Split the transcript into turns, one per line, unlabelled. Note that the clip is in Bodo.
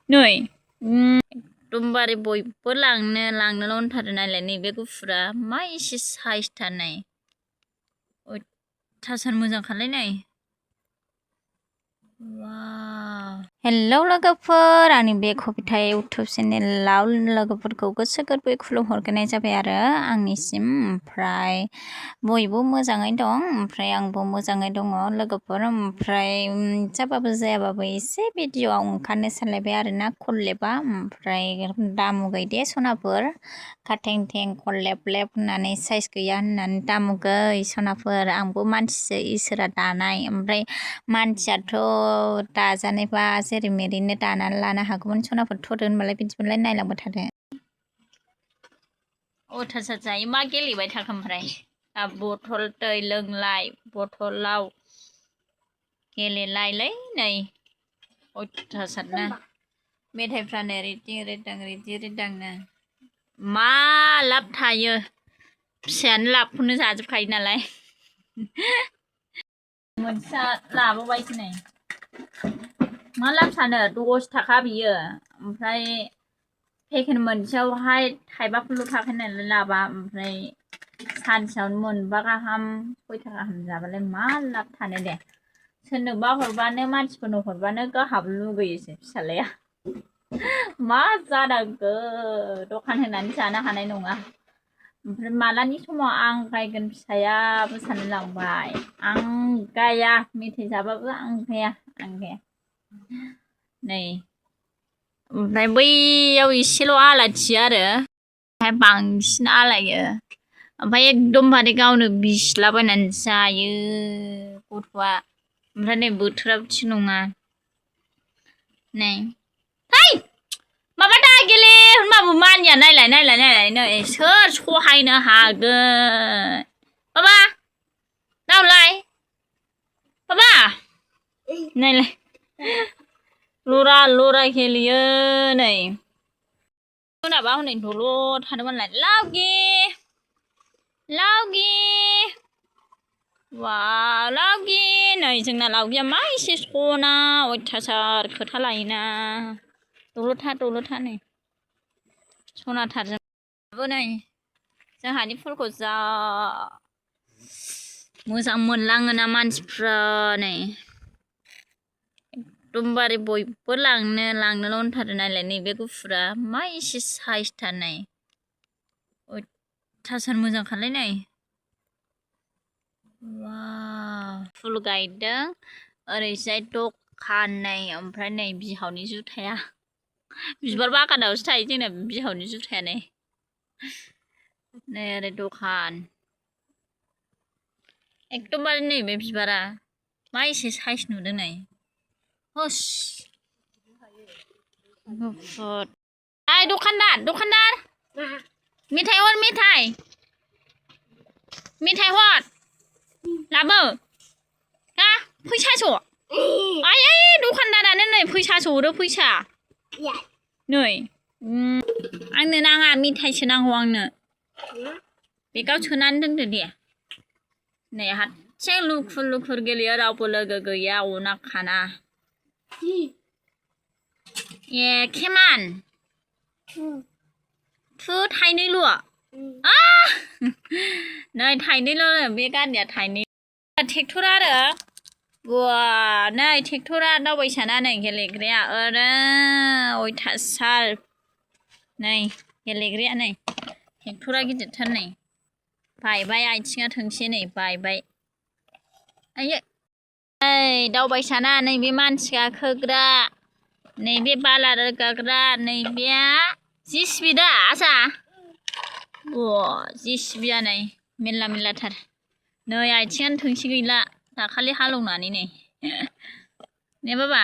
नै एकदमबारे बयबो लांनो होनथारो नालाय नैबे गुफुरा मा एसे साइसथार नाय अयथासार मोजांखालाय नाय हेलौ लोगोफोर आंनि बे कबिता इउटुब चेनेलाव लोगोफोरखौ गोसो गोरबोयै खुलुमहरग्रोनाय जाबाय आरो आंनिसिम ओमफ्राय बयबो मोजाङै दं ओमफ्राय आंबो मोजाङै दङ लोगोफोर ओमफ्राय जाबाबो जायाबाबो एसे भिडिअआव ओंखारनो सानलायबाय आरोना खलेबा ओमफ्राय दामुगै दे सनाफोर खाथें थें खलेब लेब होननानै साइज गैया होननानै दामुगै सनाफोर आंबो मानसिसो इसोरा दानाय ओमफ्राय मानसियाथ' दाजानायबा जेरै मेरैनो दानानै लानो हागौमोन सनाफोर थ'दो होनबालाय बिदिबालाय नायलांबाय थादो अयथासार जायो मा गेलेबाय थाखो ओमफ्राय बथल दै लोंलाय बथलाव गेलेलायलै नै अयथासारनो मेथाइफ्रानो रिदिं रिदांनो मा लाब थायो फिसायानो लाबखौनो जाजोबखायो नालाय मोनसेया लाबोबायसो नै मा लाब सानो 10 थाखा बियो ओमफ्राय पेकेट मोनसेयावहाय थाइबाफोरल' थाखायो नालाय लाबा ओमफ्राय सानसेयावनो मोनबा गाहाम 6 थाखा गाहाम जाबालाय मा लाब थानो दे सोरनोबा हरबानो मानसिफोरनो हरबानो गाहाम लुगैयोसो फिसालाया मा जानांगौ दखान होनानै जानो हानाय नङा ओमफ्राय मालानि समाव आंगायगोन फिसायाबो सानलायलांबाय आंगाया मेथाइ जाबाबो आंगाया नै ओमफ्राय बैयाव एसेल' आलायथियो आरो ओमफ्राय बांसिन आलायो ओमफ्राय एकदमबारे गावनो बिस्लाबायनानै जायो गथ'आ ओमफ्राय नै बोथोराबो थिग नङा नै है माबा दा गेले होनबाबो मानिया नायलाय नै सोर सहायनो हागोन बाबा नावलाय बाबा नायलाय लरा गेलेयो नै मोनाबा हनै दलर थानो मोनलाय लावगि वाव लावगि नै जोंना लावगिया मा एसे सना अयथासार खोथा लायोना दलर था नै सनाथारजों नै जोंहानि फुलखौ जा मोजां मोनलाङोना मानसिफ्रा नै एकदमबारे बयबो लांनो होनथारो नालाय नैबे गुफुरा मा एसे साइसथार नाय अयथासार मोजांखालाय नाय फुल गायदों ओरैजाय दखान नै ओमफ्राय नै बिहावनि जुथाया बिबार बागानावसो थायो जोंना बिहावनि जुथाया नै ओरै दखान एकदमबारे नैबे बिबारा मा एसे साइज नुदों नै हुस गुफुर ओइ दखानदार मेथाइ हर मेथाइ हर लाबो हा फैसास' आयै दखानदारानो नै फैसासो हरो फैसा नै आंनो नाङा मेथाइसो नांगौ आंनो बेगाव सोनानै दोनदो दे नै हारसिं लुखुर गेलेयो रावबो लोगो गैया अना खाना ए केमान थाइनैल' नै थाइनैल' बे गारिया थाइनै ट्रेक्टर आरो बा नै ट्रेक्टरा दावबायसाना नै गेलेग्राया अयथासार नै गेलेग्राया नै ट्रेक्टरा गिदिरथार नै बायबाय आथिङा थोंसे नै बायबाय आयै दावबायसाना नैबे मानसि गाखोग्रा नैबे बाला रोगाग्रा नैबेया जिसिबि दा आसा जिसिबिया नै मेरलाथार नै आथिङानो थोंसे गैला दाखालि हालेवनानै नै ने बाबा